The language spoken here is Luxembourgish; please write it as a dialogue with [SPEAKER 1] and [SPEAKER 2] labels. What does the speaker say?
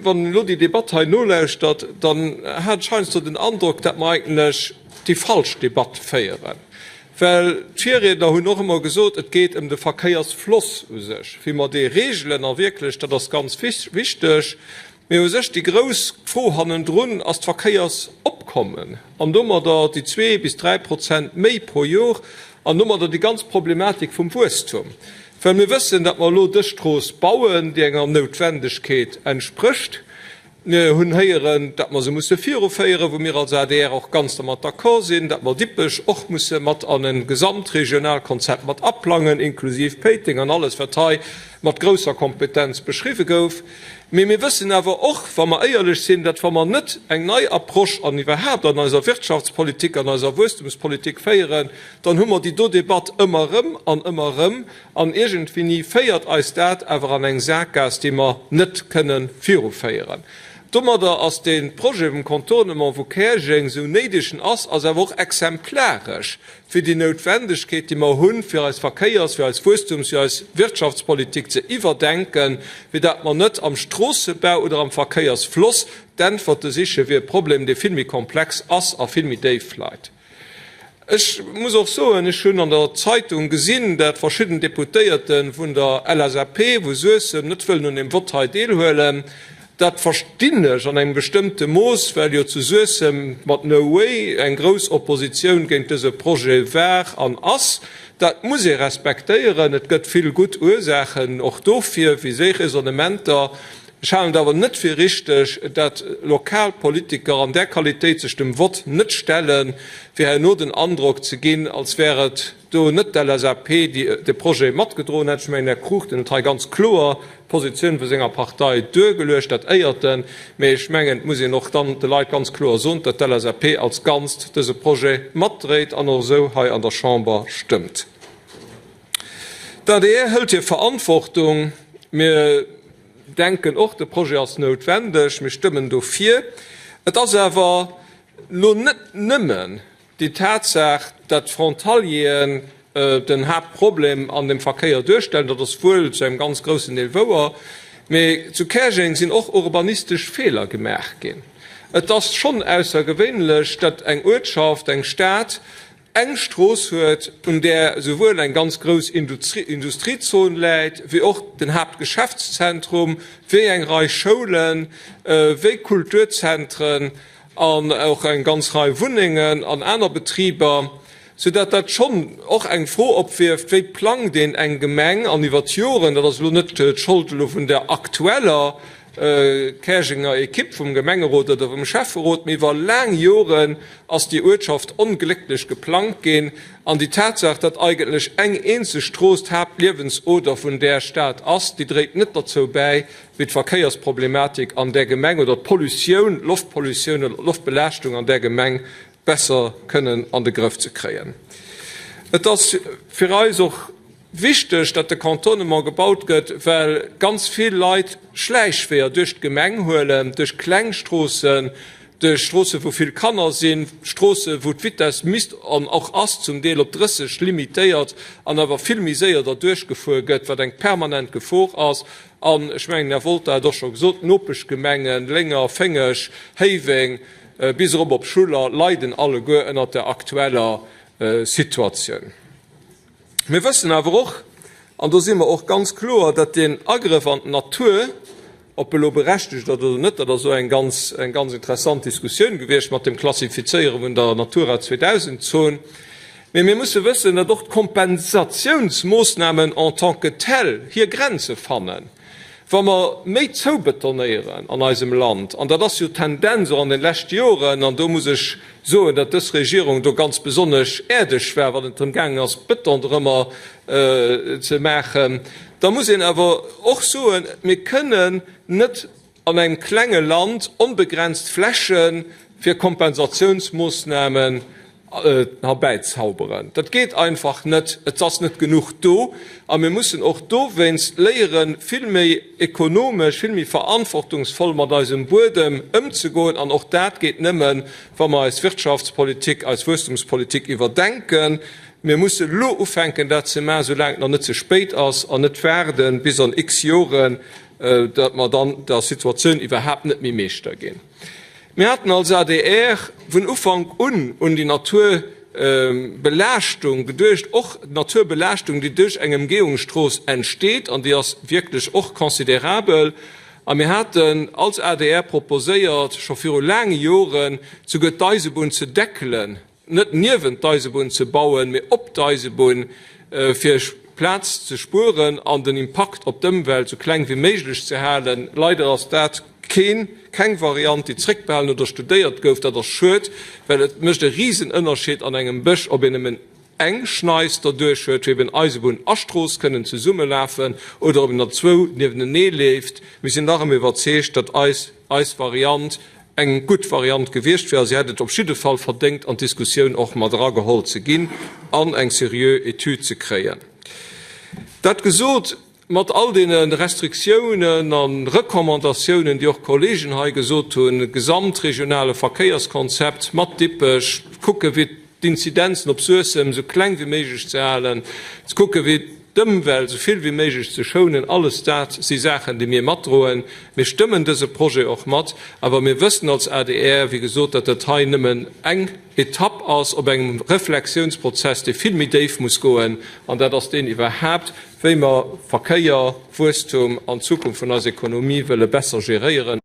[SPEAKER 1] Wann een elo déi Debatt hei nolauschtert, dann hat ech heiansdo den Androck, datt mer eigentlech déi falsch Debatt féieren. Well d'Virriedner hunn och ëmmer gesot, et geet ëm de Verkéiersfloss u sech, wéi mer dee regelen. A wierklech, dat ass ganz wichteg. Mee u sech déi grouss Fro hannendrun ass d'Verkéiersopkommen an domadder déi zwee bis 3% méi pro Jor an domadder déi ganz Problematik vum Wuesstum. Well mir wëssen, datt mer elo dës Strooss bauen, déi enger Noutwendegkeet entsprécht. Mir hunn héieren, datt mer se musse viruféieren, wou mir als adr och ganz dermat d'accord sinn, datt mer Dippech och musse mat an e Gesamtregionalkonzept mat aplangen, inklusiv Péiteng an alles, wat hei mat grousser Kompetenz beschriwwe gouf. Mee mir wëssen awer och, wa mer éierlech sinn, datt wa mer net eng nei Approche an iwwerhaapt an eiser Wirtschaftspolitik, an eiser Wuesstumspolitik féieren, dann hu mer déi do Debatt ëmmer erëm an ëmmer erëm, an iergendwéini féiert eis dat awer an eng Sakgaass, déi mer net kënne viruféieren. Domadder ass dee Projet vum Contournement vu Käerjeng, esou néideg en ass, ass awer och exemplaresch fir déi Noutwendegkeet, déi mer hunn, fir eis Verkéiers-, fir eis Wuesstums-, fir eis Wirtschaftspolitik ze iwwerdenken, fir dat mer net am Stroossebau oder am Verkéiersfloss d'Äntwerte siche fir e Problem, dee vill méi komplex ass a vill méi déif leit. Ech muss och soen, ech hunn an der Zeitung gesinn, dat verschidden Deputéierte vun der LSAP vu Suessem net wëllen un deem Vott hei deelhuelen. Dat verstinn ech an engem bestëmmte Mooss, well jo zu Suessem mat No Way eng grouss Oppositioun géint dëse Projet war an ass. Dat muss ee respektéieren. Et gëtt vill gutt Ursaachen och dofir, wéi séi Raisonnementer. Ech halen et awer net fir richteg, dat lokal Politiker an där Qualitéit sech dem Vott net stellen, fir herno den Androck ze ginn, als wär et do net d'LSAP, déi de Projet matgedroen hätt. Ech mengen, Här Cruchten huet hei ganz kloer d'Positioun vu senger Partei duergeluecht, dat éiert en. Mee ech mengen, et muss een och dann de Leit ganz kloer soen, datt d'LSAP als Ganzt dëse Projet matdréit an och esou hei an der Chamber stëmmt. D'adr hëlt hir Verantwortung. Mir denken och, de Projet ass noutwendeg. Mir stëmmen dofir. Et ass awer elo net nëmmen déi Tatsaach, dat d'Frontalieren den Haaptproblem an dem Verkéier duerstellen. Dat ass wuel zu engem ganz groussen Deel wouer. Mee zu Käerjeng sinn och urbanistesch Feeler gemaach ginn. Et ass schonn aussergewéinlech, dat eng Uertschaft, eng Stad eng Strooss huet, un där souwuel eng ganz grouss Industriezon läit, wéi och den Haaptgeschäftszentrum, wéi eng Rei Schoulen, wéi Kulturzentren an och eng ganz Rei Wunnengen an aner Betriber, soudatt dat schonn och eng Fro opwierft, Wéi plangt een eng Gemeng? An iwwer d'Joren, dat ass elo net d'Schold elo vun der aktueller Käerjenger Ekipp vum Gemengerot oder vum Schäfferot, mee iwwer laang Joren ass déi Uertschaft onglécklech geplangt ginn. An déi Tatsaach, datt eigentlech eng eenzeg Strooss d'Haaptliewensoder vun där Stad ass, déi dréit net derzou bäi, wéi d'Verkéiersproblematik an där Gemeng oder d'Pollutioun, d'Loftpollutioun oder d'Loftbelaaschtung an där Gemeng besser kënnen an de Grëff ze kréien. Et ass fir eis och wichteg, datt de Contournement gebaut gëtt, well ganz vill Leit Schläichweeër duerch d'Gemeng huelen, duerch kleng Stroossen, duerch Stroosse wou vill Kanner sinn, Stroosse wou d'Vitesse misst an och ass zum Deel op 30 limitéiert an awer vill méi séier derduerch gefuer gëtt, wat eng permanent Gefor ass. An ech mengen, den Här Wolter hat och scho gesot, d'Nopeschgemengen Lénger, Féngeg, Héiweng bis erop op Schuller leiden alleguer ënnert der aktueller Situatioun. Mir wëssen awer och, an do si mer och ganz kloer, datt deen Agrëff an d'Natur, ob elo berechtegt ass oder net, dat ass och eng ganz, eng ganz interessant Diskussioun gewiescht mat dem Klassifizéiere vun der Natura 2000 Zon, mee mir musse wëssen, datt och d'Kompensatiounsmoossnamen en tant que telles hir Grenze fannen. Wa mer méi zoubetonéieren an eisem Land, an dat ass jo d'Tendenz och an de leschte Joren, an do muss ech soen, datt dës Regierung do ganz besonnesch äerdeg war, wann et drëm gaangen ass, Beton dorëmmer ze maachen, da muss een awer och soen, mir kënnen net an engem klenge Land onbegrenzt Fläche fir Kompensatiounsmoossnamen herbäizauberen. Dat geet einfach net, et ass net genuch do a mir mussen och dowéinst léieren, vill méi ekonomesch, vill méi verantwortungsvoll mat eisem Buedem ëmzegoen. An och dat geet nëmmen, wa mer eis Wirtschaftspolitik, eis Wuesstumspolitik iwwerdenken. Mir musse elo ufänken, dat ze maachen, soulaang et nach net ze spéit ass, an net waarden bis an x Joren. datt mer dann der Situatioun iwwerhaapt net méi Meeschter ginn. Mir haten als adr vun Ufank un un déi Naturbelaaschtung geduecht, och d'Naturbelaaschtung, déi duerch eng Emgehungsstrooss entsteet, an déi ass wierklech och considerabel. A mir haten als adr proposéiert, scho viru laange Joren, souguer d'Eisebunn ze deckelen, net niewent d'Eisebunn ze bauen, mee op d'Eisebunn, fir Plaz ze spueren an den Impakt op d'Ëmwelt sou kleng wéi méiglech ze halen. Leider ass dat keen, keng Variant, déi zréckbehalen oder studéiert gouf. Dat ass schued, well et mécht e Risenënnerscheed an engem Bësch, ob een nëmmen eng Schneis derduerch huet, wou eben Eisebunn a Strooss kënnen zesummelafen, oder ob een der zwou niewentenee leeft. Mir sinn nach ëmmer iwwerzeegt, datt eis eis Variant eng gutt Variant gewiescht wär a si hätt et op jidde Fall verdéngt, an d'Diskussioun och mat erageholl ze ginn an eng seriö Etüd ze kréien. Dat gesot, mat all deene Restriktiounen a Recommandatiounen, déi och d'Kollegen hei gesot hunn, gesamtregionale Verkéierskonzept mat Dippech, kucke wéi d'Inzidenzen op Suessem esou kleng wéi méiglech ze halen, ze kucke wéi d'Ëmwelt esou vill wéi méiglech ze schounen, alles dat si Saachen, déi mir matdroen. Mir stëmmen dëse Projet och mat, awer mir wëssen als adr, wéi gesot, datt dat hei nëmmen eng Etapp ass op engem Reflexiounsprozess, dee vill méi déif muss goen, an dat ass deen iwwerhaapt, wéi mer Verkéier, Wuesstum an d'Zukunft vun eiser Ekonomie wëlle besser geréieren.